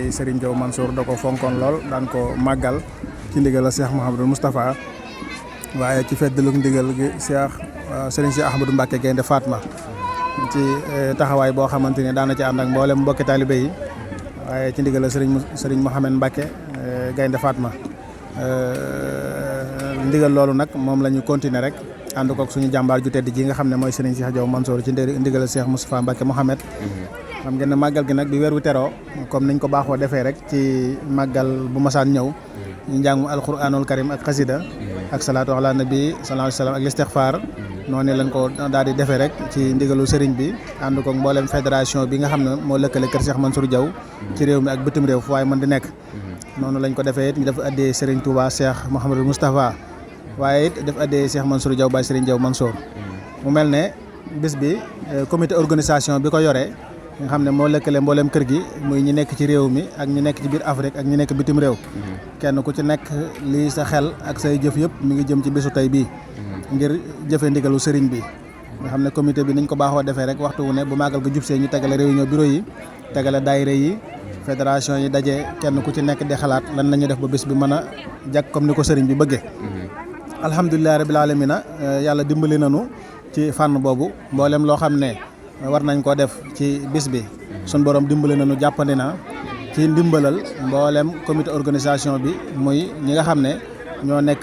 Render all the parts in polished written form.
Baye Serigne Diaw Mansour da ko fonkoon lool daan ko màggal ci ndigal la Cheikh Mouhamadou Moustapha waaye ci feddalug ndigal gi Serigne Cheikh Ahmadou Mbacké Gaynde Fatma ci taxawaay boo xamante ni daana ci ànd ak mboolem mbokki taalibe yi waaye ci ndigal la Serigne Mouhamed Mbacké Gaynde Fatma ndigal loolu nag moom la ñu continuer rek ànd kook suñu jàmbaar ju tedd ji nga xam ne mooy Serigne Cheikh Diaw Mansour ci ndigal Cheikh Moustapha Mbacké Mohamed xam ngeen ne màggal gi nag bi weer wi teroo comme niñ ko baaxoo defee rek ci màggal bu masaan ñëw ñu njàng alquranul karim ak xasida ak salaatu ala nabi sallallahu alayhi wa sallam ak listixfaar noonu lañ ko daal di defee rek ci ndigalu Serigne bi ànd kook mboolem fédération bi nga xam ne moo lëkkale kër Cheikh Mansour Diaw ci réew mi ak bitim réew fu waaye mën di nekk noonu lañ ko defee it ñu def addee Serigne Touba Cheikh Mouhamadou Moustapha waaye it def addee Cheikh Mansour Diaw Baye Serigne Diaw Mansour mu mel ne bis bi comité organisation bi ko yoree nga xam ne moo lëkkale mboolem kër gi muy ñi nekk ci réew mi ak ñi nekk ci biir Afrique ak ñi nekk bitim réew kenn ku ci nekk lii sa xel ak say jëf yëpp mi ngi jëm ci bisu tey bii ngir jëfe ndigalu Serigne bi nga xam ne comité bi niñ ko baaxoo defee rek waxtu wu ne bu màggal ga jubsee ñu tegale réunion bureau yi tegale daayira yi fédération yi daje kenn ku ci nekk di xalaat lan la ñuy def ba bis bi mën a jag comme ni ko Serigne bi bëggee alhamdulilah rabbil alamina yàlla dimbali nañu ci fànn boobu mboolem loo xam ne war nañ koo def ci bis bi sun borom dimbali nañu jàppandi na ci ndimbalal mboolem comité organisation bi muy ñi nga xam ne ñoo nekk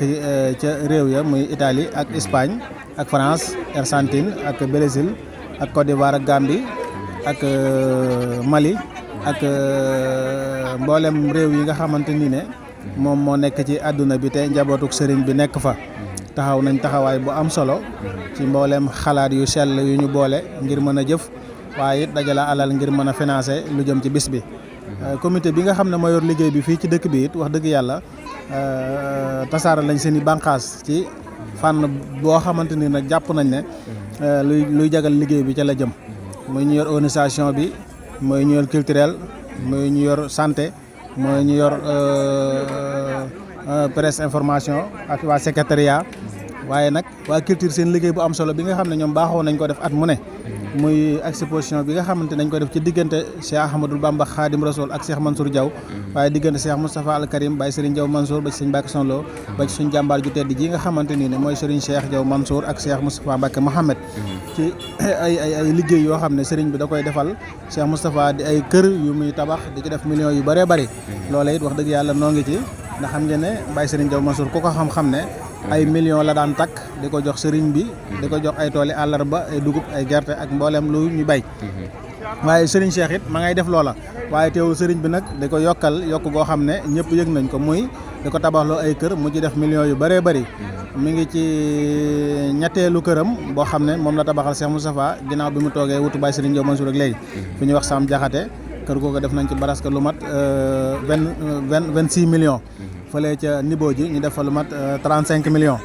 ca réew ya muy Italie ak Espagne ak France Argentine ak Brésil ak Côte d'Ivoire ak Gambie ak Mali ak mboolem réew yi nga xamante ni ne moom moo nekk ci àdduna bi te njabootuk Serigne bi nekk fa taxaw nañ taxawaay bu am solo ci mboolem xalaat yu sell yu ñu boole ngir mën a jëf waaye it dajala alal ngir mën a financer lu jëm ci bis bi comité bi nga xam ne moo yor liggéey bi fii ci dëkk bi it wax dëgg yàlla tasaara lañ seen i bànqaas ci fànn boo xamante ni nag jàpp nañ ne luy jagal liggéey bi ca la jëm muy ñu yor organisation bi mooy ñu yor culturel mooy ñu yor santé mooy ñu yor presse information ak waa secrétariat waaye nag waa culture seen liggéey bu am solo bi nga xam ne ñoom baaxoo nañ ko def at mu ne muy exposition bi nga xamante nañ ko def ci diggante Cheikh Ahmadou Bamba Khadim Rasoul ak Cheikh Mansour Diaw waaye diggante Cheikh Moustapha Al Karim Baye Serigne Diaw Mansour ba ci Serigne Mbacké Sonlo ba ci suñ jàmbaar ju tedd ji nga xamante ni ne mooy Serigne Cheikh Diaw Mansour ak Cheikh Moustapha Mbacké Mohamed ci ay liggéey yoo xam ne Serigne bi da koy defal Cheikh Moustapha di ay kër yu muy tabax di ci def millions yu bëree bëri loola it wax dëgg yàlla noo ngi ci ndax xam ngeen ne Baye Serigne Diaw Mansour ku ko xam-xam ne ay millions la daan takk di ko jox Serigne bi di ko jox ay tooli àllarba ay dugub ay gerte ak mboolem lu ñu bay waaye Serigne Cheikh it ma ngay def loola waaye teewul Serigne bi nag di ko yokkal yokk goo xam ne ñëpp yëg nañ ko muy di ko tabaxloo ay kër mu ci def millions yu bëree bëri mi ngi ci ñetteelu këram boo xam ne moom la tabaxal Cheikh Moustapha ginnaaw bi mu toogee wutu Baye Serigne Diaw Mansour ak léegi fi ñuy wax Sam Jaxate kër googu def nañ ci baraska lu mat 26 millions fële ca Nibo ji ñu def fa lu mat 35 millions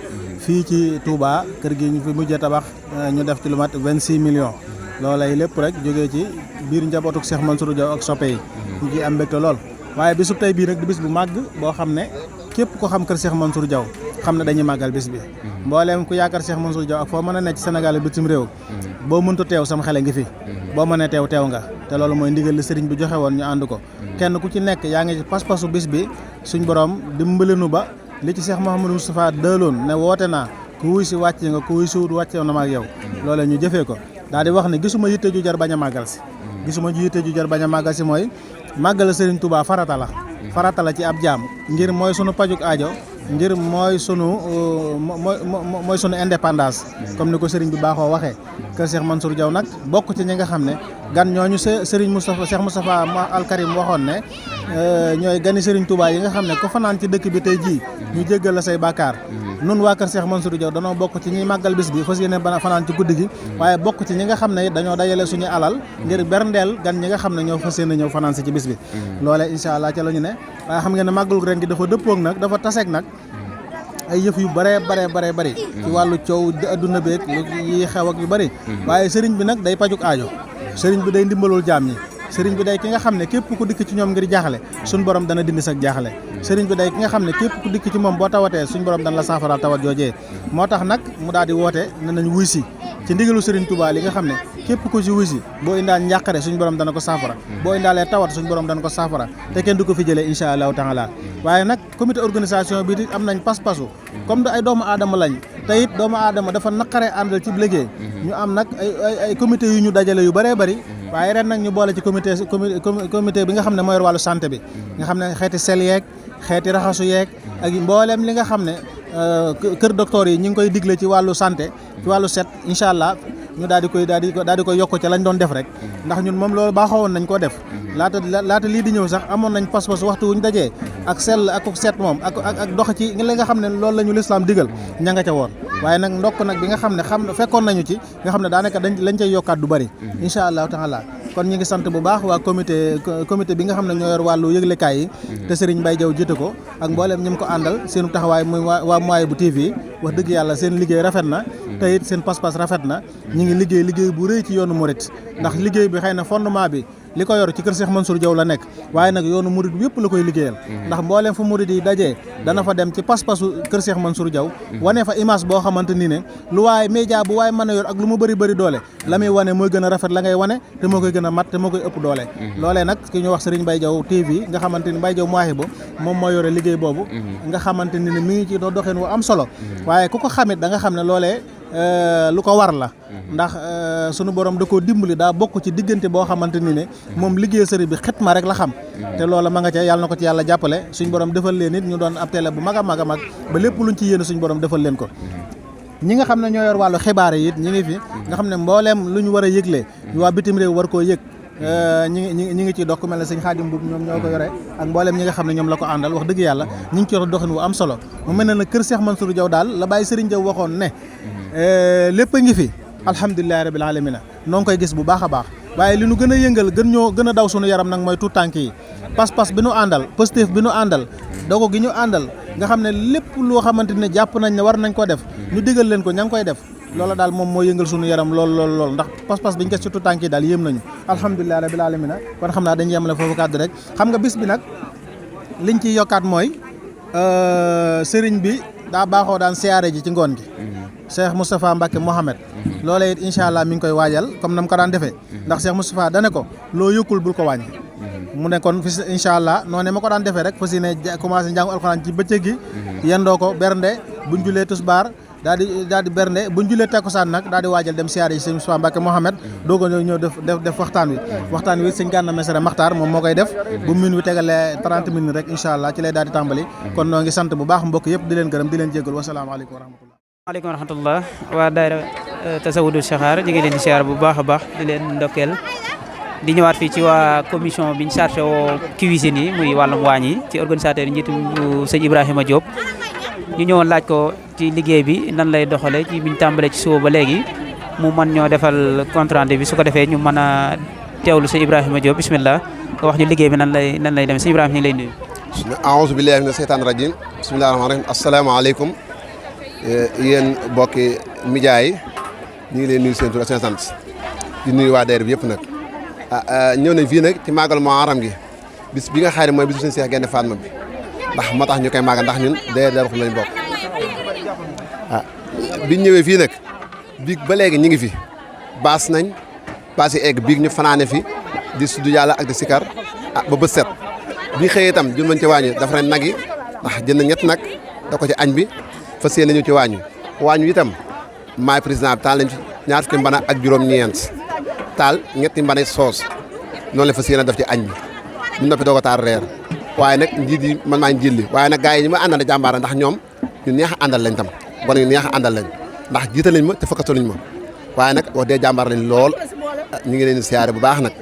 fii ci Touba kër gi ñu fi mujjee tabax ñu def ci lu mat 26 millions loolay lépp rek jógee ci biir njabootuk Cheikh Mansour Diaw ak soppe yi ñu ciy am mbégte lool waaye bisub tey bii rek di bis bu màgg boo xam ne képp ko xam kër Cheikh Mansour Diaw xam ne dañuy màggal bis bi mbooleem ku yaakaar Cheikh Mansour Diaw ak foo mën a nekk ci Sénégal ak bitim réew boo mënta teew sama xele ngi fi boo mënee teew nga te loolu mooy ndigal li sëriñ bi joxe woon ñu ànd ko kenn ku ci nekk yaa ngi ci pas-pasu bis bi suñ borom dimbalinu ba li ci Cheikh Mouhamadou Moustapha dëloon ne woote naa ku wuy si wàcc nga ku wuy si wut wàcce na ma ak yow loolee ñu jëfee ko daal di wax ne gisuma yitte ju jar bañ a màggal si mooy màggal Serigne Touba farata la ci ab jaam ngir mooy sunu pajuk aajo ngir mooy sunu indépendance comme ni ko Serigne bi baaxoo waxee kër Cheikh Mansour Diaw nag bokk ci ñi nga xam ne gan ñooñu Serigne Moustapha Cheikh Moustapha Al Karim waxoon ne ñooy gani Serigne Touba yi nga xam ne ko fanaan ci dëkk bi tey jii ñu jéggal la say bàkkaar nun waa kër Cheikh Mansour Diaw danoo bokk ci ñuy màggal bis bi fas yéene fanaan ci guddi gi waaye bokk ci ñi nga xam ne dañoo dajale suñu alal ngir berndeel gan ñi nga xam ne ñoo fas yéene ñëw fanaan si ci bis bi loolee incha allah ca la ñu ne waaye xam ngeen ne màggalu ren gi dafa dëppoog nag dafa taseeg nag ay yëf yu bare bëri ci wàllu coow adduna beeg yi xew ak yu bëri waaye sëriñ bi nag day pajuk aajo sëriñ bi day ndimbalul jaam ñi sëriñ bi day ki nga xam ne képp ku dikk ci ñoom ngir jaaxle suñ borom dana dindi sag jaaxle sëriñ bi day ki nga xam ne képp ku dikk ci moom boo tawatee suñ borom dana la saafaraal tawat joojee moo tax nag mu daal di woote ne nañ wuy si ci ndigalu Serigne Touba li nga xam ne képp ku ci wusi boo indaal njàqare suñu borom dana ko saafara boo indaalee tawat suñu borom dana ko saafara te kenn du ko fi jëlee insha allahu taala waaye nag comité organisation bi am nañ pas-pasu comme ay doomu aadama lañ te it doomu aadama dafa naqaree àndal ci liggéey ñu am nag ay comité yu ñu dajale yu bëree bëri waaye ren nag ñu boole ci comité bi nga xam ne mooy wàllu santé bi nga xam ne xeeti sel yeeg xeeti raxasu yeeg ak mbooleem li nga xam ne kër docteur yi ñu ngi koy digle ci wàllu santé ci wàllu set incha allah ñu daal di koy yokk ca lañ doon def rek ndax ñun moom loolu baaxoon nañ koo def laata lii di ñëw sax amoon nañ pas-pas waxtu wuñ dajee ak sell ak set moom ak dox ci li nga xam ne loolu la ñu lislaam digal ña nga ca woon waaye nag ndokk nag bi nga xam ne fekkoon nañu ci nga xam ne daanaka lañ cay yokkaat du bari incha allahu taala kon ñu ngi sant bu baax waa comité bi nga xam ne ñoo yor wàllu yëglekaay yi te Serigne Mbaye Diaw jiite ko ak mbooleem ñi mu ko àndal seen taxawaay muy waa Mouwahiboul TV wax dëgg yàlla seen liggéey rafet na te it seen pas-pas rafet na ñu ngi liggéey bu rëy ci yoonu murit ndax liggéey bi xëy na fondement bi li ko yor ci kër Cheikh Mansour Diaw la nekk waaye nag yoonu murit yëpp la koy liggéeyal ndax mbooleem fu murit yi dajee dana fa dem ci pas-pasu kër Cheikh Mansour Diaw wane fa image boo xamante ni ne lu waaye média bu waaye mën a yor ak lu mu bëri doole la muy wane mooy gën a rafet la ngay wane te moo koy gën a mat te moo koy ëpp doole loolee nag ki ñu wax Serigne Mbaye Diaw TV nga xamante ni Mbaye Diaw Mouwahiboul moom moo yore liggéey boobu nga xamante ni ne mi ngi ci doxin wu am solo waaye ku ko xamit da nga xam ne loolee lu ko war la ndax sunu borom da koo dimbali daa bokk ci diggante boo xamante ni ne moom liggéey sëriñ bi xitma rek la xam te loola ma nga ca yàlla na ko ci yàlla jàppale suñ borom defal leen it ñu doon ab télé bu mag a mag a mag ba lépp luñ ci yéene suñ borom defal leen ko ñi nga xam ne ñoo yor wàllu xibaar yi it ñi ngi fi nga xam ne mbooleem lu ñu war a yëgle waa bitim réew war koo yëg ñi ngi ciy dox ku mel ne sëñ Xaadim Mbuub ñoom ñoo ko yore ak mbooleem ñi nga xam ne ñoom la ko àndal wax dëgg yàlla ñi ngi ci doxin wu am solo mu mel ne nag kër Cheikh Mansour Diaw daal la bàyyi Serigne Diaw waxoon ne lépp a ngi fi alhamdulilahi rabil alamina noo ngi koy gis bu baax a baax waaye li nu gën a yëngal gën a daw sunu yaram nag mooy tuut tànk yi pas-pas bi nu àndal positif bi nu àndal dogo gi ñu àndal nga xam ne lépp loo xamante ne jàpp nañ ne war nañ ko def ñu digal leen ko ña ngi koy def loola daal moom moo yëngal sunu yaram lool ndax pas-pas biñ gis ci tuut tànk yi daal yéem nañu alhamdulilahi rabil alamina kon xam naa dañuy yemale foofu kàddu rek xam nga bis bi nag liñ ciy yokkaat mooy sëriñ bi daa baaxoo daan siyaare ji ci ngoon gi Cheikh Moustapha Mbacke Mohamed loolee it incha allah mi ngi koy waajal comme nam ko daan defee ndax Cheikh Moustapha dane ko loo yokkul bul ko wàññi mu ne kon fi incha allah noonu ma ko daan defee rek fas yéene commencé njàngu alxuraan ci bëccëg gi yendoo ko bernde buñ julee tusbaar daal di bernde buñ julee takkusaan nag daal di waajal dem siyaare ji Cheikh Moustapha Mbacke Mohamed doog a ñëw def waxtaan wi sëñ Gana Messere Maxtaar moom moo koy def bu min wi tegalee 30 minutes rek incha allah ci lay daal di tàmbali kon noo ngi sant bu baax mbokk yëpp di leen gërëm di leen jégal wasalaamaaleykum wa rahmatullah maaleykum wa rahmatullah waa daayira Tasawudu Saxaar ñu ngi leen di siyaar bu baax a baax di leen ndokkeel di ñëwaat fii ci waa commission biñ chargé woo cuisine yi muy wàllum waañ yi ci organisateur yi njiitu sëñ Ibrahima Diop ñu ñëwoon laaj ko ci liggéey bi nan lay doxale ci biñ tàmbalee ci suba ba léegi mu mën ñoo defal compte rendu bi su ko defee ñu mën a teewlu sëñ Ibrahima Diop bismillah nga wax ñu liggéey bi nan lay demee sëñ Ibrahima ñu ngi lay nuyu. a'uuzu billaahi mina seytaani rajiim bismillaahi rahmaani rahiim asalaamaaleykum yéen bokki média yi ñu ngi leen nuyu seen tur ak seen sant di nuyu waa daayira bi yëpp nag ñëw nañ fii nag ci màggal Muharram gi bis bi nga xam ne mooy bisu seen Cheikh Gaïndé Fatma bi ndax moo tax ñu koy màggal ndax ñun daayira Daaru Xudoos lañ bokk biñ ñëwee fii nag biig ba léegi ñu ngi fi baas nañ baas yi egg biig ñu fanaane fi di sudd yàlla ak di sikar ba bët set bi xëyee itam jun mañ ci wàññi dafa nañ nag yi ndax jënd ñett nag da ko ci añ bi fas yéene ñu ci waañu itam maay président bi taal nañ fi ñaar fukki mbana ak juróom-ñeent taal ñetti mbana soos noonu la fas yéene def ci añ bi ñu noppi doog a taal reer waaye nag njiit yi man maa ngi jilli waaye nag gars yi ñi ma àndal jàmbaara ndax ñoom ñu neex a àndal lañ tam bon ñu neex a àndal lañ ndax jiital lañ ma te fakkataluñ ma waaye nag wax dee jàmbaar lañ lool ñu ngi leen di siyaare bu baax nag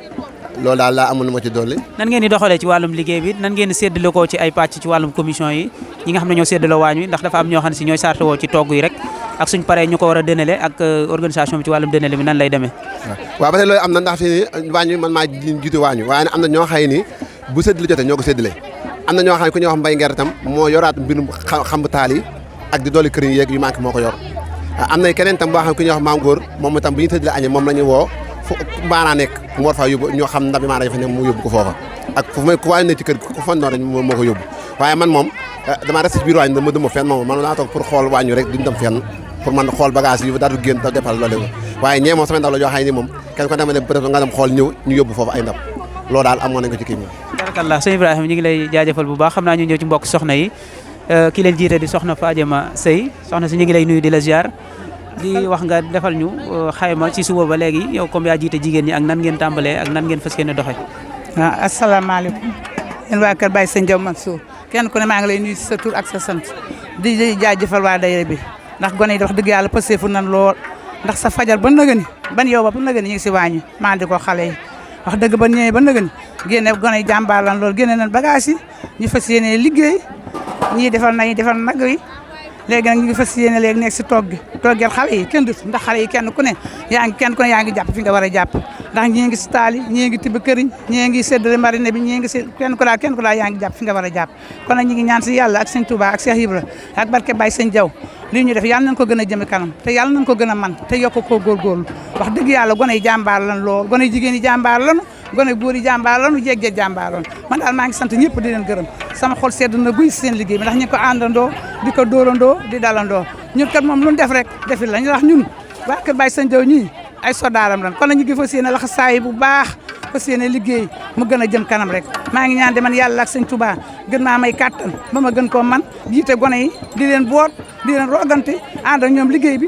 loolu daal laa amul lu ma ci dolli. nan ngeen di doxalee ci wàllum liggéey bi nan ngeen di séddale ko ci ay pàcc ci wàllum commission yi ñi nga xam ne ñoo séddaloo waañ wi ndax dafa am ñoo xam ne si ñooy sarté woo ci togg yi rek ak suñ paree ñu ko war a dénale ak organisation bi ci wàllum dénale bi nan lay demee. waaw ba tey loolu am na ndax fii nii waañ wi man maa jiitu waañ wi waaye nag am na ñoo xëy ni bu séddale jotee ñoo ko séddale am na ñoo xam ne ku ñuy wax mbay ngeer itam moo yoraat mbirum xam taal yi ak di dolli këriñ yeeg yu manqué moo ko yor am na keneen tam boo xam ne ku ñuy wax maam góor moom itam bu ñu séddale añee moom la ñu woo fu maanaa nekk mu war faa yóbbu ñoo xam ndax bi maanaa fa ne mu yóbbu ko foofa ak fu may ku waañ ne ci kër ku fan noonu moo ko yóbbu waaye man moom damaa resté ci biir waañ dama dëma fenn moom man naa toog pour xool waañu rek duñ dem fenn pour man xool bagage yi dara du génn da defal loolu waaye ñee moom sama ndaw la joo xam ne moom kenn ko demee ne peut-être nga dem xool ñëw ñu yóbbu foofu ay ndam loolu daal amoon nañ ko ci kii moom. barakallah sëñ Ibrahima ñu ngi lay jaajëfal bu baax xam naa ñu ñëw ci mbokk soxna yi ki leen jiite di soxna Fadiama Seye soxna si ñu ngi lay nuyu di la ziar di wax nga defal ñu xayma ci suba ba léegi yow comme yaa jiite jigéen ñi ak nan ngeen tàmbalee ak nan ngeen fas yéene doxee. waaw asalaamaaleykum yéen waa Kër Baye Sëñ Diaw Mansour kenn ku ne maa ngi lay nuyu sa tur ak sa sant di jaajëfal waa daayira bi ndax gone yi wax dëgg yàlla pëseefu nan lool ndax sa fajar ba nëgëni ban yow ba nëgëni ñu ngi si wàññi maa di ko xale yi wax dëgg ba ñëwee ba nëgëni génne gone yi jàmbaar lan lool génne nañ bagage yi ñu fas yéene liggéey ñii defal nag yi léegi nag ñu ngi fas yéene léegi nekk si toggeel xale yi kenn dut ndax xale yi kenn ku ne yaa ngi jàpp fi nga war a jàpp ndax ñii ngi si taal yi ñii ngi tibb këriñ ñii ngi séddale marine bi ñii ngi si kenn ku daal yaa ngi jàpp fi nga war a jàpp kon nag ñi ngi ñaan si yàlla ak sëñ Touba ak Cheikh Ibra ak barke Baye Sëñ Diaw lii ñu def yàlla nañ ko gën a jëme kanam te yàlla nañ ko gën a man te yokk koo góorgóorlu wax dëgg yàlla gone yi jàmbaar lan lool gone yi jigéen yi jàmbaar lanu gone góor yi jàmbaar lanu jeeg jàmbaar lanu man daal maa ngi sant ñëpp di leen gërëm sama xol sedd na guy si seen liggéey bi ndax ñu ko àndandoo di ko dóorandoo di dalandoo ñun kat moom lu ñu def rek defi la ñu wax ñun waa Kër Baye Sëñ Diaw ñii ay sodaaram lan kon nag ñu ngi fas yéene laxa saay bu baax fas yéene liggéey mu gën a jëm kanam rek maa ngi ñaan de man yàlla ak sëñ Touba gën maa may kàttan ba ma gën koo man jiite gone yi di leen boot di leen roogante ànd ak ñoom liggéey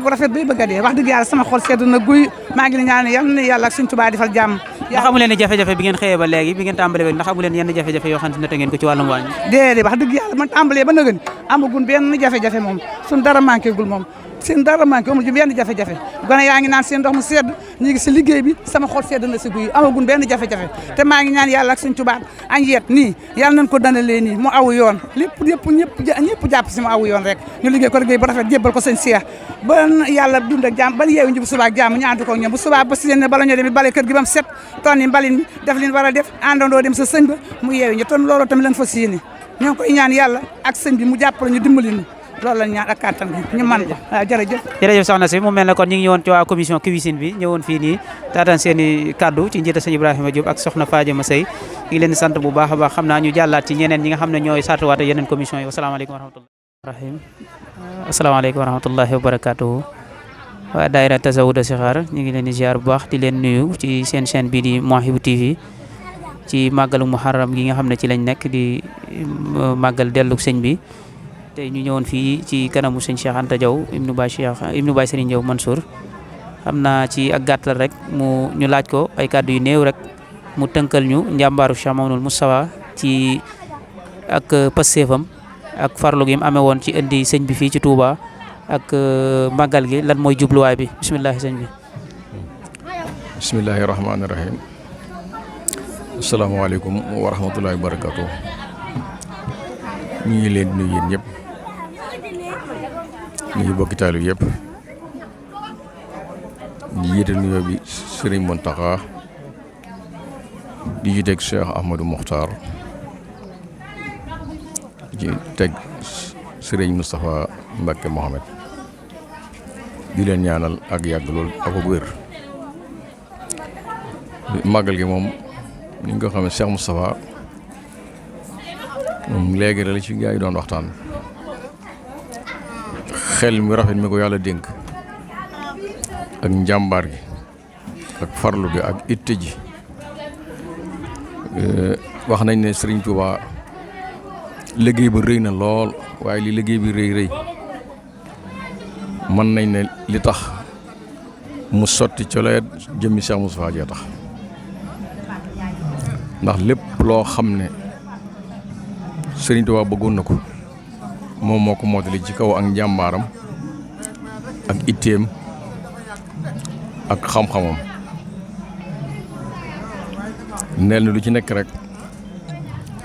bu rafet bay bëgg a dee wax dëgg yàlla sama xol sedd na guy maa ngi ñaan yàlla ak sëñ Touba defal jàmm. ndax amu leen jafe-jafe bi ngeen xëyee ba léegi bi ngeen tàmbalee ba ndax amu leen yenn jafe-jafe yoo xam ne noté ngeen ko ci wàllum wàññi. déedéet wax dëgg yàlla man tàmbalee ba nëgën amagun benn jafe-jafe moom suñ dara manqué gul moom seen dara manqué amul ci benn jafe-jafe gone yaa ngi naan seen ndox mu sedd ñu ngi si liggéey bi sama xol sedd na si guy amagun benn jafe-jafe te maa ngi ñaan yàlla ak suñ Tuubaa añ yeet nii yàlla nañ ko danalee nii mu aw yoon lépp ñëpp jàpp si mu aw yoon rek ñu liggéey ko liggéey bu rafet jébbal ko sëñ Cheikh ba yàlla dund ak jàmm ba yeewu ñu bu subaa ak jàmm ñu ànd ko ñoom bu subaa ba si ne bala ñoo dem bale kër gi ba mu set ton yi mbalin mi def liñ war a def àndandoo dem sa sëñ ba mu yeewu ñu ton loolu tamit lañ fas yéene ñoo ngi koy ñaan yàlla ak sëñ bi mu jàppale ñu dimbali ñu loolu la ñu ñaan ak kàttan gi ñu man ko waaw jërëjëf soxna si mu mel ne kon ñu ngi ñëwoon ci waa commission cuisine bi ñëwoon fii nii taataan seen i kaddu ci njiital sëñ Ibrahima Diop ak soxna Fadiama Seye ngi leen di sant bu baax a baax xam naa ñu jàllaat ci ñeneen ñi nga xam ne ñooy sartuwaate yeneen commission yi wasalaamaaleykum wa rahmatullahi rahim asalaamaaleykum wa rahmatullahi wa barakatuhu waa daayira Tazawudu Sixaar ñu ngi leen di ziar bu baax di leen nuyu ci seen chaîne bii di Mawahibou TV ci màggalu Muharram gi nga xam ne ci lañ nekk di màggal delluk sëñ bi tey ñu ñëwoon fii ci kanamu sëñ Cheikh Anta Diaw ibnu Baye Serigne Diaw Mansour xam naa ci ak gàttal rek ñu laaj ko ay kàddu yu néew rek mu tënkal ñu njàmbaaru Cheikh Mamadou Moustapha ci ak passeefam ak farlu gi mu amee woon ci indi sëñ bi fii ci Touba ak màggal gi lan mooy jubluwaay bi bisimilah sëñ bi. bisimilahi rahmaani rahim asalaamaaleykum wa rahmatullahi wa barakatuh ñu ngi leen di nuyu yéen ñëpp ñu ngi bokki taalu yëpp di jiite nuyoo bi Serigne Mountakha di jiiteeg Cheikh Ahmadou Mokhtar di teg Serigne Moustapha Mbacké Mohamed di leen ñaanal ak yàgg lool ak wér màggal gi moom ni nga ko xamee Cheikh Moustapha moom léegi la ci gaa yi doon waxtaan xel mi rafet mi ko yàlla dénk ak njàmbaar gi ak farlu gi ak itte ji wax nañ ne Serigne Touba liggéey ba rëy na lool waaye li liggéey bi rëy mën nañ ne li tax mu sotti coleet jëmmi Cheikh Moustapha jee tax ndax lépp loo xam ne Serigne Touba bëggoon na ko moom moo ko mootali ci kaw ak njàmbaaram ak itteem ak xam-xamam neel na lu ci nekk rek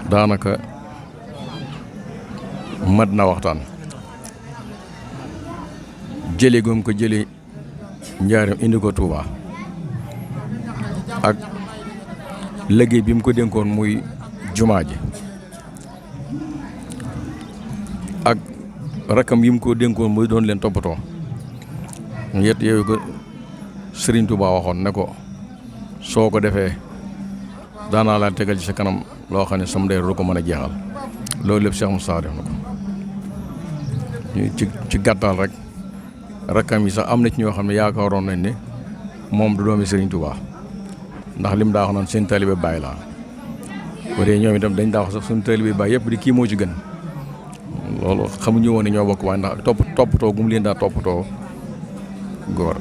daanaka mat na waxtaan jële goom ko jële njaaram indi ko Touba ak liggéey bi mu ko dénkoon muy jumaa ji ak rakam yi mu ko dénkoon muy doon leen toppatoo yet yooyu ko Serigne Touba waxoon ne ko soo ko defee daanaa laa tegal ci sa kanam loo xam ne sam day du ko mën a jeexal loolu lépp Cheikh Moustapha def na ko ci gàttal rek rakam yi sax am na ci ñoo xam ne yaakaaroon nañ ne moom du doomi Serigne Touba ndax lim daa wax noonu seen taalibe Baay la bu dee ñoom itam dañ daa wax sax suñu taalibe Baay yëpp di kii moo ci gën loolu xamuñu woon ne ñoo bokk waaye ndax toppatoo gum leen daa toppatoo góor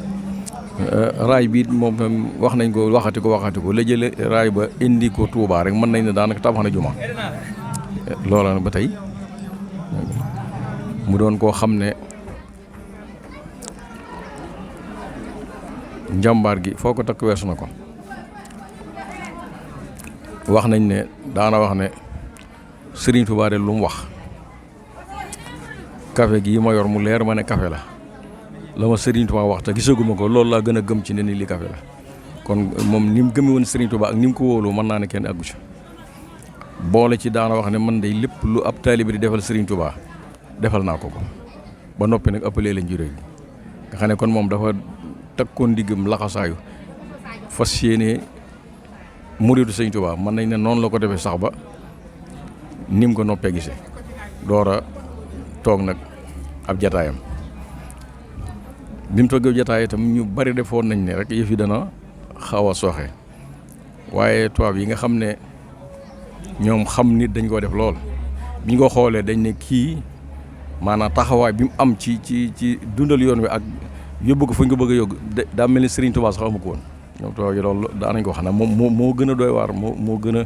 raay bi moom wax nañ ko waxati ko la jële raay ba indi ko Touba rek mën nañ ne daanaka tabax na juma loola ba tey mu doon koo xam ne njàmbaar gi foo ko takk weesu na ko wax nañ ne daana wax ne Serigne Touba de lu mu wax café gii ma yor mu leer ma ne café la ma Serigne Touba wax te gisaguma ko loolu laa gën a gëm ci ne ni li café la kon moom ni mu gëme woon Serigne Touba ak ni mu ko wóoloo mën naa ne kenn àggu ci boole ci daana wax ne man day lépp lu ab taalibe di defal Serigne Touba defal naa ko ba noppi nag ëppalee lañ juróoy nga xam ne kon moom dafa takkoon diggam laxasaayu fas yéene muridu Serigne Touba mën nañ ne noonu la ko defee sax ba ni mu ko noppee gisee door a toog nag ab jataayam bi mu toogee jataay itam ñu bari defoon nañ ne rek yëf yi dana xaw a sooxe waaye tubaab yi nga xam ne ñoom xam nit dañ koo def lool bi ñu ko xoolee dañ ne kii maanaam taxawaay bi mu am ci dundal yoon wi ak yóbbu ko fu ñu ko bëgg a yóbbu daa mel ni Serigne Touba sax amu ko woon ñoom tubaab yi loolu daanañ ko xam ne moo gën a doy waar moo gën a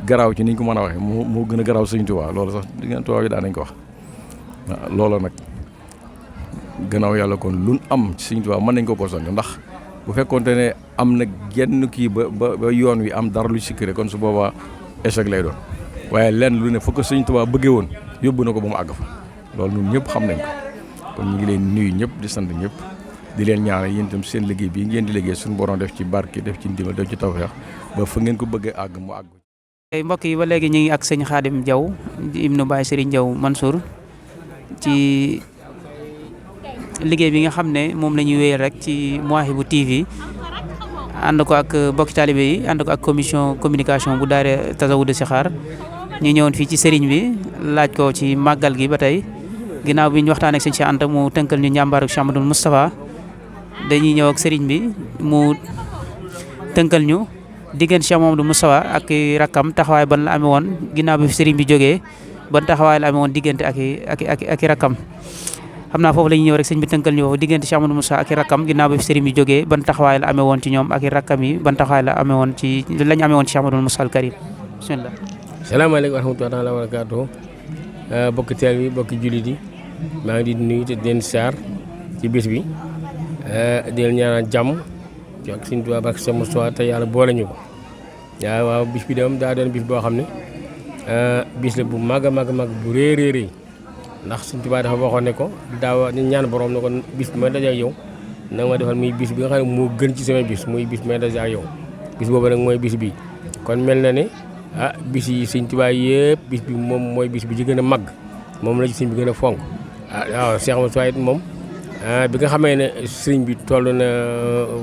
garaaw ci niñ ko mën a waxee moo gën a garaaw Serigne Touba loolu sax tubaab yi daanañ ko wax loolu nag gannaaw yàlla kon luñ am ci Serigne Touba mën nañ ko soññ ndax bu fekkoonte ne am na genn kii ba yoon wi am dara lu sikkire kon su boobaa échec lay doon waaye lenn lu ne fokk Serigne Touba bëggee woon yóbbu na ko ba mu àgg fa loolu ñun ñëpp xam nañ ko kon ñu ngi leen nuyu ñëpp di sant ñëpp di leen ñaanal yéen itam seen liggéey bii ngeen di liggéey suñu borom def ci barke def ci ndimbal def ci tawfeex ba fa ngeen ko bëggee àgg mu àgg. mbokk yi ba léegi ñu ngi ak sëñ Khadim Diaw di ibnu Baye Serigne Diaw Mansour ci liggéey bi nga xam ne moom la ñuy wéyal rek ci Mawahibou TV ànd ko ak mbokki taalibe yi ànd ko ak commission communication bu daara Tazawudu Sixaar ñu ñëwoon fii ci Serigne bi laaj ko ci màggal gi ba tey ginnaaw bi ñu waxtaan ak sëñ Cheikh Anta mu tënkal ñu njàmbaaru Cheikh Ahmadoul Moustapha dañuy ñëw ak Serigne bi mu tënkal ñu diggante Cheikh Ahmadoul Moustapha ak rakkam taxawaay ban la amee woon ginnaaw bi fi Serigne bi jógee ban taxawaay la amee woon diggante ak rakkam xam naa foofu la ñuy ñëw rek sëñ bi tënkal ñu foofu diggante Cheikh Ahmadoul Moustapha ak rakkam ginnaaw bi fi Serigne bi jógee ban taxawaay la amee woon ci ñoom ak rakkam yi ban taxawaay la amee woon ci lañ amee woon ci Cheikh Ahmadoul Moustapha al Karim bismillah. salaamaaleykum wa rahmatullaahi wa barakaatuh bokki teel bi bokki jullit yi maa ngi di nuyu te di leen saar ci bis bi di leen ñaanal jàmm ci ak Sëñ Tuubaa barke Sëñ Moustapha te yàlla boole ñu ko waaw bis bi dem daa doon bis boo xam ne bis la bu mag a mag bu rëy ndax Sëñ Tuubaa dafa waxoon ne ko daaw ñaan borom ne ko bis bi ma daje ak yow na nga ma defal muy bis bi nga xam ne moo gën ci sama bis muy bis bi ma daje ak yow bis boobu nag mooy bis bi kon mel na ne bis yi Sëñ Tuubaa yëpp bis bi moom mooy bis bi ci gën a mag moom la ci sëñ bi gën a fonk waaw Cheikh Moustapha it moom bi nga xamee ne sëriñ bi toll na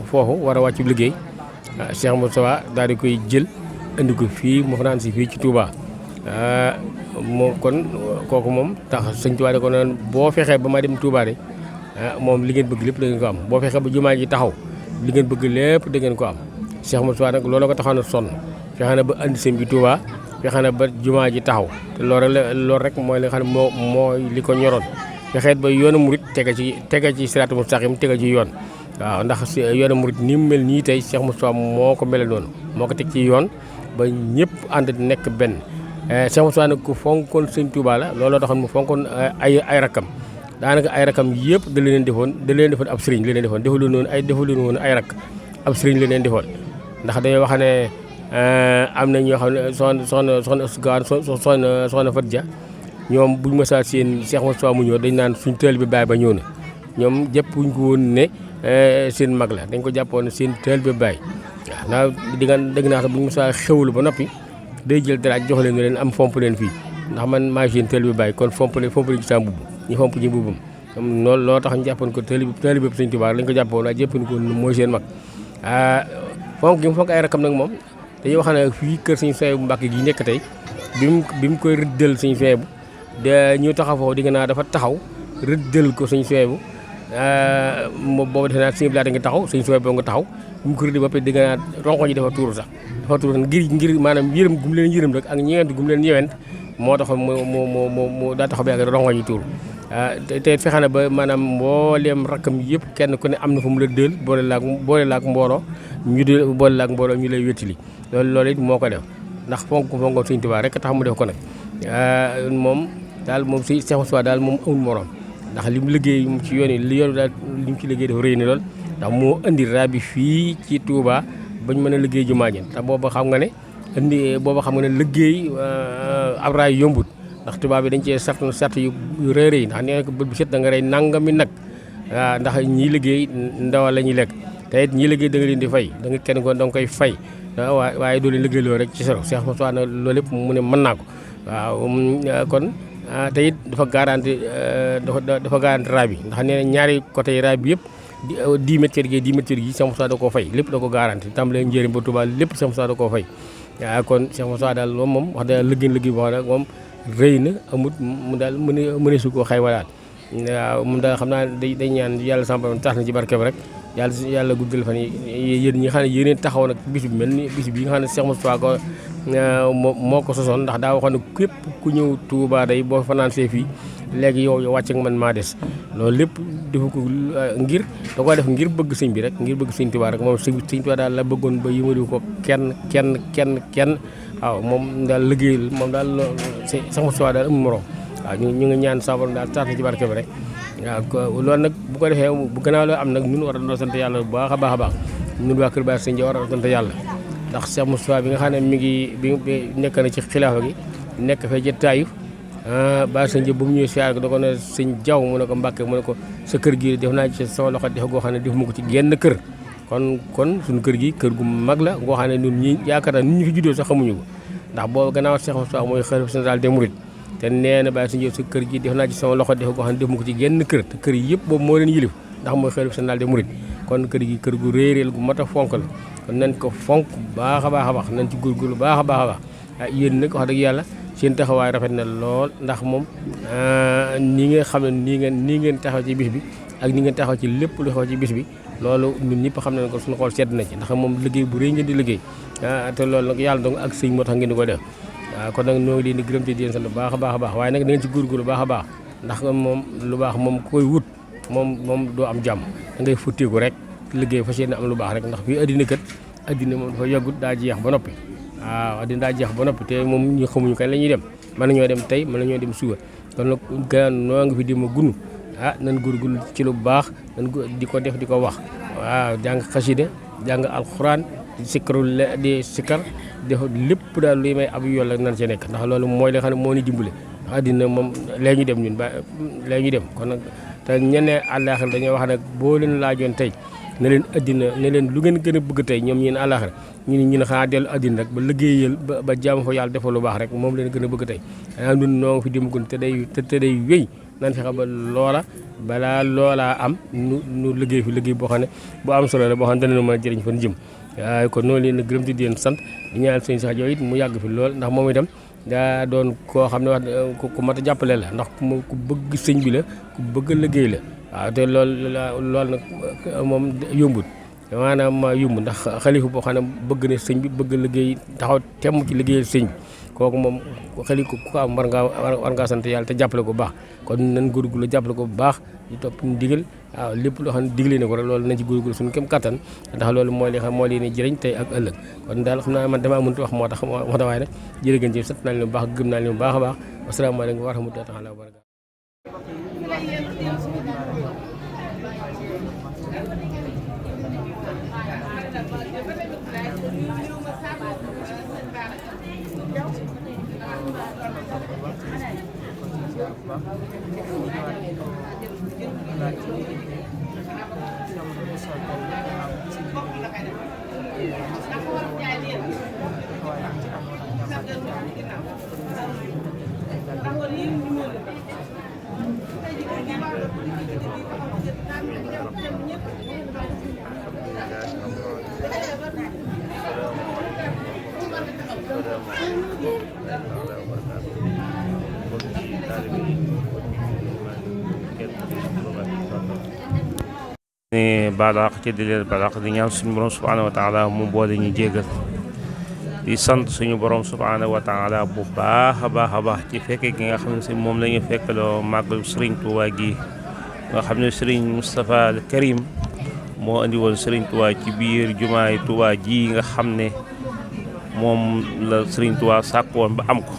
foofu war a wàcc liggéey Cheikh Moustapha daal di koy jël indi ko fii mu fanaan si fii ci Touba moom kon kooku moom tax Sëñ Tuubaa da ko noonu boo fexee ba ma dem Touba de moom li ngeen bëgg lépp da ngeen ko am boo fexee ba jumaa ji taxaw li ngeen bëgg lépp da ngeen ko am Cheikh Moustapha nag loolu ko taxaw na sonn fexe na ba andi sëñ bi Touba fexe na ba jumaa ji taxaw te loolu rek mooy li nga xam ne mooy li ko ñoroon fexeet ba yoonu murit tege ci siraatu mustaqim tege ci yoon waaw ndax yoonu murit ni mu mel nii tey Cheikh Moustapha moo ko mele noonu moo ko teg ci yoon ba ñëpp ànd nekk benn Cheikh Moustapha nag ku fonkoon sëñ Touba la looloo taxoon mu fonkoon ay rakkam daanaka ay rakkam yëpp da leen defoon ab sëriñ la leen defoon defalu woon ay rakk ab sëriñ la leen defoon ndax dañoo wax ne am na ñoo xam ne soxna Fat Dia ñoom buñ mësaa seen Cheikh Moustapha mu ñëw dañ naan suñ teel bi baay ba ñëw na ñoom jàppuñ ko woon ne seen mag la dañ ko jàppoon seen teel bi baay waaw dégg naa sax buñ mësaa xewlu ba noppi day jël dara jox leen leen am fomp leen fii ndax man maa seen teel bi baay kon fomp leen ci sa mbubb ñu fomp ci mbubbam loolu loo tax ñu jàppoon ko teel bi Sëñ Tuubaa lañ ko jàppoon waaye jàppoon ko mooy seen mag fonk gi mu fonk ay rakam nag moom dañuy wax ne fii kër Sëñ Suwaybu Mbàkke gi nekk tey bi mu koy rëddal Sëñ Suwaybu de ñu taxaw foofu di nga naa dafa taxaw rëddal ko Sëñ Suwaybu boobu defe naa sëñ bi laata nga taxaw sëñ suway boo nga taxaw bu mu ko rëdd ba pare dégg naa ronko ñi dafa tuuru sax dafa tuuru sax ngir maanaam yërëm gum leen yërëm rek ak ñeewent gum leen ñeewent moo tax mu daa taxaw ba yàgg ronko ñi tuuru te fexe na ba maanaam mbooleem rakkam yëpp kenn ku ne am na fa mu la dël boole laak mbooloo ñu lay wéttali loolu it moo ko def ndax fonk sëñ Tuubaa rek tax mu def ko nag moom daal moom si Cheikh Moussa daal moom amul morom ndax li mu liggéey ci yoon yi li yoon daal li mu ci liggéey dafa rëy ni lool ndax moo indi rabi fii ci Touba bañ mën a liggéey jumaa ji te booba xam nga ne liggéey ab raay yombut ndax tubaab bi dañ cee sart yu rëy ndax nee na ko bët bu set da nga rey nangami nag waaw ndax ñii liggéey ndawal la ñuy lekk te it ñii liggéey da nga leen di fay da nga kenn ko da nga koy fay waaye doo leen liggéey loolu rek ci sero Cheikh Moussa na loolu lépp mu ne mën naa ko waaw kon te it dafa garanti raab yi ndax nee na ñaari côté raab bi yëpp 10 mètres gi 10 mètres gi Cheikh Moussa da koo fay lépp da ko garanti tàmbalee njëriñ ba Touba lépp Cheikh Moussa da koo fay waaw kon Cheikh Moussa daal moom wax dëgg liggéey boo xam ne moom rëy na amut mu daal mëne su ko xayma daal waaw moom daal xam naa day ñaan yàlla sama borom tax na ci barke bi rek yàlla guddal fan yi yéen ñi nga xam ne yéeneen taxaw nag bis bi mel ni bis bi nga xam ne Cheikh Moussa ko moo ko sosoon ndax daa waxoon ne képp ku ñëw Touba day boo fanaan see fii léegi yow wàcc nga man maa des loolu lépp defu ko ngir da ko def ngir bëgg sëñ bi rek ngir bëgg sëñ Touba rek moom sëñ Touba daal la bëggoon ba yëmadiwu ko kenn waaw moom daal liggéey moom daal Cheikh Moussa daal amul morom waaw ñu ngi ñaan sabar daal tax na ci barke bi rek waaw loolu nag bu ko defee bu gannaaw loo am nag ñun war a sant yàlla bu baax a baax ñun waa Kër Baye Sëñ Dia war a sant yàlla ndax Cheikh Moussa bi nga xam ne mi ngi nekk na ci xilaafa gi nekk fee jëttaayu Baye Sëñ Dia bu mu ñëwee siyaar da ko ne sëñ Jaw mu ne ko Mbàkke mu ne ko sa kër gi def naa ci sama loxo def goo xam ne def mu ko ci genn kër kon suñu kër gi kër gu mag la goo xam ne ñun ñi yaakaar naa ñun ñu fi juddoo sax xamuñu ko ndax boobu gannaaw Cheikh Moussa mooy xalifa général des mourides te nee na Baye Sëñ Dia sa kër gi def naa ci sama loxo def goo xam ne def mu ko ci genn kër te kër yi yëpp boobu moo leen yilif ndax mooy xalifa général des mourides kon kër gi kër gu réeréel gu mat a fonk la kon nañ ko fonk baax a baax nañ ci góorgóorlu baax a baax yéen nag wax dëgg yàlla seen taxawaay rafet na lool ndax moom nii nga xam ne nii ngeen taxaw ci bis bi ak ni ngeen taxaw ci lépp lu xew ci bis bi loolu ñun ñëpp xam nañ ko suñu xool sedd na ci ndax moom liggéey bu rëy ngeen di liggéey te loolu nag yàlla dong ak sëñ moo tax ngeen di ko def kon nag ñoo ngi leen di gërëm te di leen sant baax a baax waaye nag da ngeen ci góorgóorlu baax a baax ndax moom lu baax moom koy wut moom doo am jàmm da ngay futteeku rek liggéey fas yéene am lu baax rek ndax fii addina moom dafa yàggut daa jeex ba noppi waaw addina daa jeex ba noppi te moom ñu xamuñu kañ la ñuy dem mën nañoo dem tey mën nañoo dem suba kon nag gannaaw noo ngi fi di ma gunu nan góorgóorlu ci lu baax nan di ko def di ko wax waaw jàng xasida jàng alxuraan di sikkar def lépp daal luy may ab yoon la nan ci nekk ndax loolu mooy li nga xam ne moo ni dimbale ndax addina moom léegi ñu dem ñun léegi ñu dem kon nag te ñeneen àllaaxira dañoo wax nag boo leen laajoon tey ne leen addina ne leen lu ngeen gën a bëgg tey ñoom ñeen àllaaxira ñu ne xanaa dellu addina rek ba liggéeyal ba jaamu fa yàlla defal lu baax rek moom leen gën a bëgg tey xanaa ñun noo ngi fi demagun te day wéy nan fexe ba loola balaa loolaa am nu liggéey fi liggéey boo xam ne bu am solo la boo xam ne dana mën a jëriñ fan jëm waaye kon noonu leen gërëm di leen sant di ñaan sëñ Cheikh Dia it mu yàgg fi lool ndax moom itam daa doon koo xam ne wax ku mat a jàppale la ndax ku bëgg sëñ bi la ku bëgg liggéey la waaw te loolu nag moom yombut maanaam yomb ndax xalifa boo xam ne bëgg ne sëñ bi bëgg liggéey taxaw temm ci liggéeyal sëñ bi kooku moom xali ko ku am war ngaa sant yàlla te jàppale ko bu baax kon nañ góorgóorlu jàppale ko bu baax di topp ndigal waaw lépp loo xam ne digle na ko rek loolu nañ ci góorgóorlu suñu kem kattan ndax loolu mooy li xam moo leen jëriñ tey ak ëllëg kon daal xam naa man damaa mënut wax moo tax waaye nag jërë ngeen jëf sant naa leen bu baax gëm naa leen bu baax a baax asalaamaaleykum wa rahmatullahi wa barakatuh Thank you. ne balaax ci di leen balaax di ñaan suñu borom subhanahu wa taala mu boole ñu jéggal di sant suñu borom subhanahu wa taala bu baax a baax ci fekke gi nga xam ne si moom la ñu fekkaloo màggal Serigne Touba gi nga xam ne Serigne Moustapha al Karim moo andi woon Serigne Touba ci biir jumaay Touba ji nga xam ne moom la Serigne Touba sàkk woon ba am ko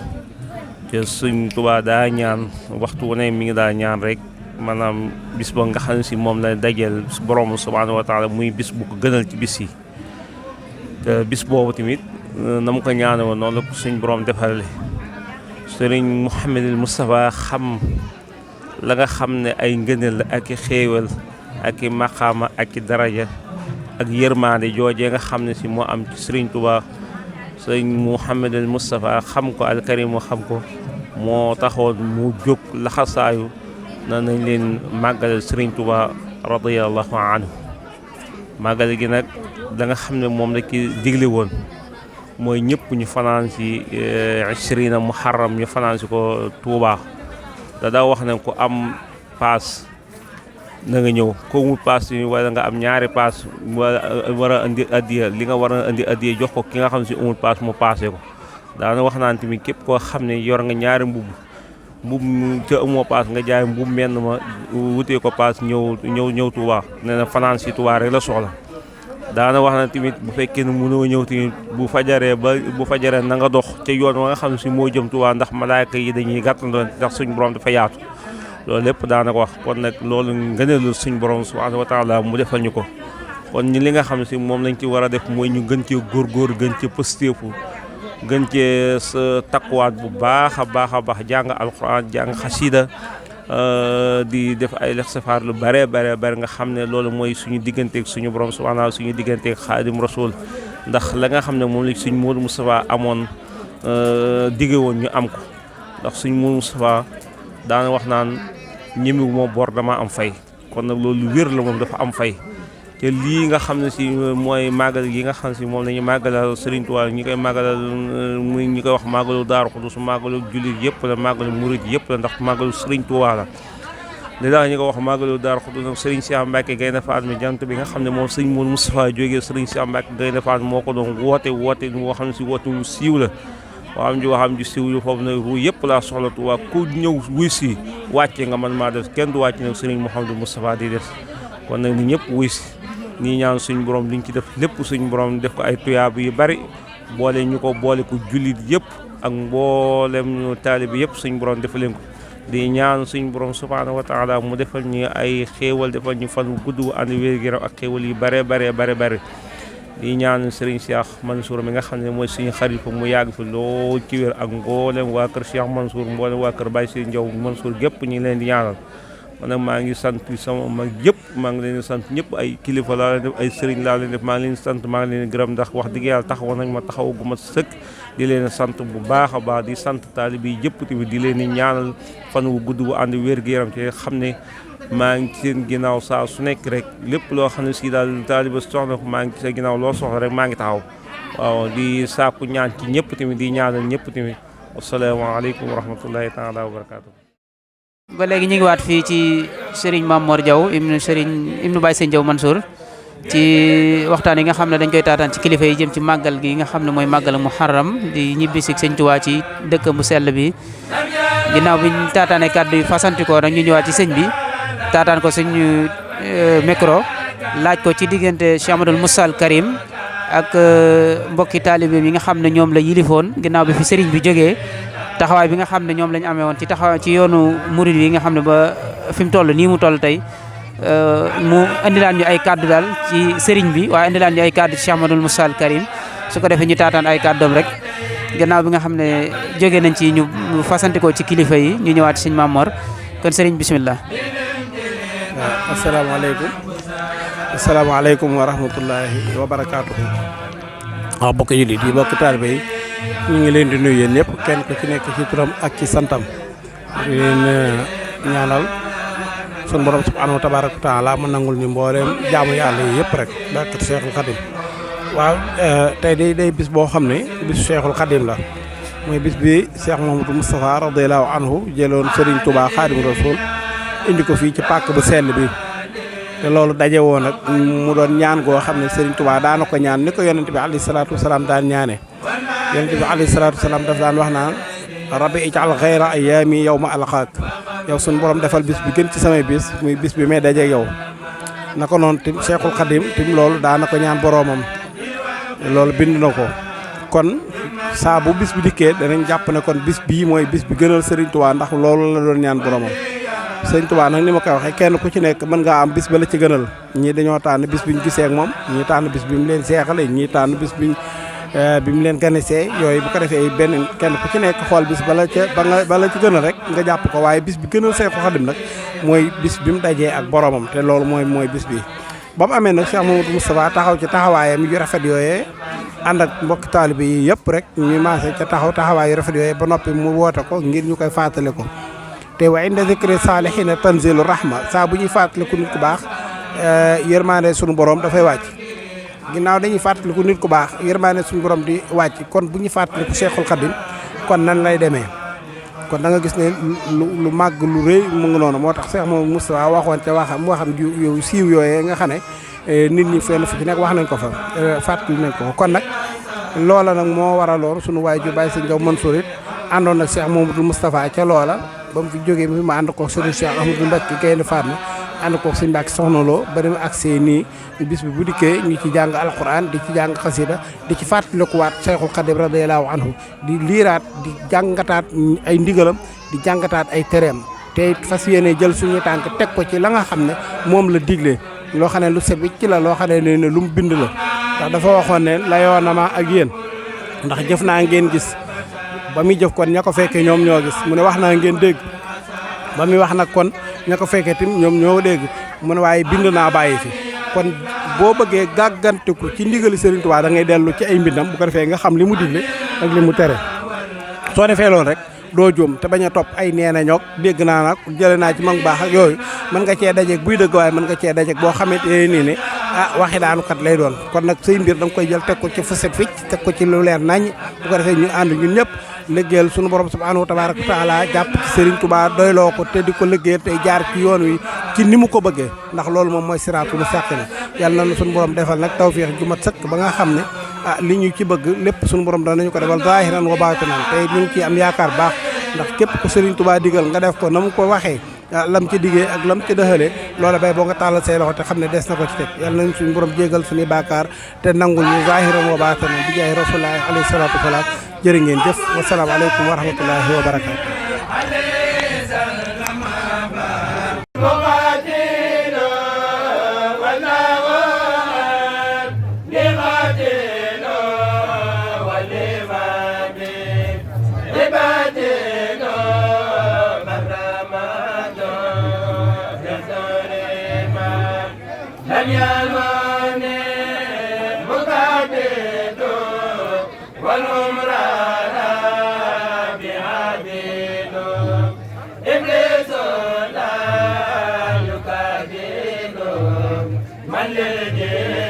te Serigne Touba daa ñaan waxtu wu ne mi ngi daa ñaan rek maanaam bis ba nga xam ne si moom la dajeel borom subhanahu wa taala muy bis bu ko gënal ci bis yi te bis boobu tamit na mu ko ñaane woon noonu la ko suñ borom defarale Serigne Mouhamadul Moustapha xam la nga xam ne ay ngëneel la ak i xéewal ak i maqaama ak i daraja ak yërmaande joojee nga xam ne si moo am ci Serigne Touba Serigne Mouhamadul Moustapha xam ko alkarim moo xam ko moo taxoon mu jóg laxasaayu na nañ leen màggalal Serigne Touba radiyallahu anhu màggal gi nag da nga xam ne moom la ki digle woon mooy ñëpp ñu fanaan si 20 muharram ñu fanaan si ko Touba da daa wax ne ku am paas na nga ñëw ko mu paas yi wala nga am ñaari paas wala war a indi addiya li nga war a indi addiya jox ko ki nga xam ne si amul paas mu paase ko daana wax naan tamit képp koo xam ne yor nga ñaari mbubb ca amoo paas nga jaay mbubb menn ma wutee ko paas ñëw Touba nee na fanaan si Touba rek la soxla daana wax na tamit bu fekkee ne mënoo ñëw tamit bu fajaree na nga dox ca yoon wa nga xam ne si moo jëm Touba ndax malaaka yi dañuy gàttandoo ndax suñ borom dafa yaatu loolu lépp daana ko wax kon nag loolu ngëneelul suñ borom subhanahu wa taala mu defal ñu ko kon ñi li nga xam ne si moom lañ ci war a def mooy ñu gën cee góorgóor gën cee pëstéefu gën cee sa takkuwaat bu baax a baax jàng alxuraan jàng xasida di def ay lexsafaar lu bare nga xam ne loolu mooy suñu digganteeg suñu borom subhanahu suñu digganteeg xaadim rasul ndax la nga xam ne moom la suñ Modou Moustapha amoon digge woon ñu am ko ndax suñ Modou Moustapha daana wax naan ñemiwu moo bor dama am fay kon nag loolu wér la moom dafa am fay te lii nga xam ne si mooy màggal yi nga xam ne si moom la ñu màggalal Serigne Touba ñi koy màggalal muy ñi koy wax màggalu Daaru Xudoos màggalu jullit yëpp la màggalu murit yëpp la ndax màggalu Serigne Touba la li daal ñi ko wax màggalu Daaru Xudoos nag Serigne Cheikh Mbacke Gaynde Fatma jant bi nga xam ne moom Serigne Modou Moustapha jógee Serigne Cheikh Mbacke Gaynde Fatma moo ko doon woote moo xam ne si woote wu siiw la waxam ji siiw yu foofu nag ru yëpp laa soxla Touba ku ñëw wuy si wàcce nga man maa def kenn du wàcc nag Serigne Mouhamadou Moustapha di def kon nag ni ñëpp wuy si nii ñaan suñu borom liñ ci def lépp suñu borom def ko ay tuyaab yu bari boole ko jullit yëpp ak mboolem ñu taalibi yëpp suñu borom defal leen ko di ñaan suñu borom subhanahu wa taala mu defal ñu ay xéewal defal ñu fan gudd wu ànd wér-gu-yaram ak xéewal yu bare di ñaan Serigne Cheikh Mansour mi nga xam ne mooy suñu xalifa mu yàgg fi lool ci wér ak mboolem waa kër Cheikh Mansour mboolem waa kër Baye Sëriñ Ndiaw Mansour gépp ñu ngi leen di ñaanal man nag maa ngi sant sama mag yëpp maa ngi leen di sant ñëpp ay kilifa laa leen def ay sëriñ laa leen def maa ngi leen di sant maa ngi leen di gërëm ndax wax dëgg yàlla taxaw nañ ma taxaw gu ma sëkk di leen sant bu baax a baax di sant taalibe yi yëpp tamit di leen di ñaanal fan wu gudd bu ànd wér-gu-yaram te xam ne maa ngi seen ginnaaw saa su nekk rek lépp loo xam ne si daal taalibe soxla ko maa ngi ci sa ginnaaw loo soxla rek maa ngi taxaw waaw di sàkku ñaan ci ñëpp tamit di ñaanal ñëpp tamit wasalaamaaleykum wa rahmatullahi taala wa barakaatu. ba léegi ñu ngi waat fii ci Serigne Mame Mor Diaw ibnu Baye Sëriñ Diaw Mansour ci waxtaan yi nga xam ne dañ koy taataan ci kilifa yi jëm ci màggal gi nga xam ne mooy màggal Muharram di ñibbisi Sëriñ Tuubaa ci dëkk bu sell bi ginnaaw bi ñu taataanee kàddu yi fasantikoo nag ñu ñëwaat ci sëñ bi taataan ko suñu micro laaj ko ci diggante Cheikh Amadou Moussa al Karim ak mbokki taalibe yi nga xam ne ñoom la yilifoon ginnaaw bi fi sëriñ bi jógee taxawaay bi nga xam ne ñoom lañ amee woon ci taxawaay ci yoonu murid yi nga xam ne ba fi mu toll nii mu toll tey mu indilaan ñu ay kàddu daal ci sëriñ bi waaye indilaan ñu ay kàddu ci Cheikh Amadou Moussa al Karim su ko defee ñu taataan ay kàddoom rek gannaaw bi nga xam ne jóge nañ ci ñu fasantikoo ci kilifa yi ñu ñëwaat ci sëñ Mame Mor kon sëriñ bismillah. waaw asalaamaaleykum wa rahmatullahi wa barakaatuhu. waaw bokk jullit yi bokk taalibe yi ñu ngi leen di nuyu yéen ñëpp kenn ku ci nekk ci turam ak ci santam di leen ñaanal sun borom subhanahu wa tabaraka wa taala mu nangul ñu mbooleem jaamu yàlla yi yëpp rek barkat Cheikhul Khadim. waaw tey day bis boo xam ne bisu Cheikhul Khadim la mooy bis bi Cheikh Mamadou Moustapha radiyallahu anhu jëloon Serigne Touba Khadim Rasoul indi ko fii ci pàkk bu sell bi te loolu daje woon nag mu doon ñaan goo xam ne Serigne Touba daana ko ñaan ni ko yonent bi alayhi salaatu wasalaam daan ñaane yonent bi alayhi salaatu wasalaam daf daan wax naan rabbi ij'al xayra ayyaami yawma alqaak yow suñu borom defal bis bi gën ci samay bis muy bis bi may dajeeg yow naka noonu tim Cheikhul Khadim tim loolu daana ko ñaan boroomam loolu bind na ko kon saa bu bis bi dikkee danañ jàpp ne kon bis bii mooy bis bi gënal Serigne Touba ndax loolu la doon ñaan boroomam Serigne Touba nag ni ma koy waxee kenn ku ci nekk mën ngaa am bis ba la ci gënal ñii dañoo tànn bis bi ñu gisee ak moom ñii tànn bis bi mu leen seexale ñii tànn bis bi mu leen ganisee yooyu bu ko defee benn kenn ku ci nekk xool bis bala ci gënal rek nga jàpp ko waaye bis bi gënal Cheikhul Khadim nag mooy bis bi mu dajee ak boromam te loolu mooy bis bi ba mu amee nag Cheikh Mamadou Moustapha taxaw ci taxawaayam yu rafet yooyee ànd ak mbokki taalibe yi yëpp rek ñu maase ca taxawaay yu rafet yooyee ba noppi mu woote ko ngir ñu koy fàttali ko te wa inda zikri saalihiina tanzilu rahma saa bu ñuy fàttaliku nit ku baax yërmaande sunu borom dafay wàcc ginnaaw dañuy fàttaliku nit ku baax yërmaande suñu borom di wàcc kon bu ñu fàttaliku Cheikhul Khadim kon nan lay demee kon da nga gis ne lu màgg lu rëy mu ngi noonu moo tax Cheikh Mamadou Moustapha waxoon ca waxam yu siiw yooyee nga xam ne nit ñi fenn fu ci nekk wax nañ ko fa fàttali nañ ko kon nag loola nag moo waraloon suñu waay ju Baye Sëñ Jaw Mansour it àndoon nag Cheikh Mamadou Moustapha ca loola ba mu fi jógee mi ma ànd ko sëriñ Cheikh Ahmadou Mbacké Gaïndé Fatma ànd ko sëñ Mbacké Soxna Lo ba dem agsee nii bis bi bu dikkee ñu ci jàng alquran di ci jàng xasida di ci fàttalikuwaat Cheikhul Khadim radiyallahu anhu di liiraat di jàngataat ay ndigalam di jàngataat ay tereem te fas yéene jël suñu tànk teg ko ci la nga xam ne moom la digle loo xam ne lu set ci la loo xam ne lu mu bind la ndax dafa waxoon ne la yoon na ma ak yéen ndax jëf naa ngeen gis ba muy jëf kon ña ko fekkee ñoom ñoo gis mu ne wax naa ngeen dégg ba muy wax nag kon ña ko fekkee tim ñoom ñoo dégg mu ne waaye bind naa bàyyi fi kon boo bëggee gàgganteku ci ndigali Serigne Touba da ngay dellu ci ay mbindam bu ko defee nga xam li mu digle ak li mu tere soo defee loolu rek doo juum te bañ a topp ay neena ñoog dégg naa nag jëlee naa ci mag baax ak yooyu mën nga cee dajeeg buy dëgg waaye mën nga cee dajeeg boo xamante nii ne waxi daanu kat lay doon kon nag say mbir da nga koy jël teg ko ci fu set ficc teg ko ci lu leer nañ bu ko defee ñu ànd ñun ñëpp liggéeyal sunu borom subhanahu wa tabaraka wa taala jàpp ci Serigne Touba doyloo ko te di ko liggéeyal tey jaar ci yoon wi ci ni mu ko bëggee ndax loolu moom mooy siraatul mustaqim yàlla na sunu borom defal nag tawfiix ju mat sëkk ba nga xam ne li ñu ci bëgg lépp sunu borom danañu ko defal zaahiran wa baatinan tey ñu ngi ciy am yaakaar baax ndax képp ko Serigne Touba digal nga def ko na mu ko waxee lam ci diggee ak lam ci dëxalee loola bay boo nga tàllal say loxo te xam ne des na ko ci teg yàlla nañ suñu borom jégal suñuy baakaar te nangul ñu zaahiran wa baatinan bi jaay rasulullahi alayhi salaatu wasalaam jërë ngeen jëf wasalaamu aleykum wa rahmatullahi wa barakaatu من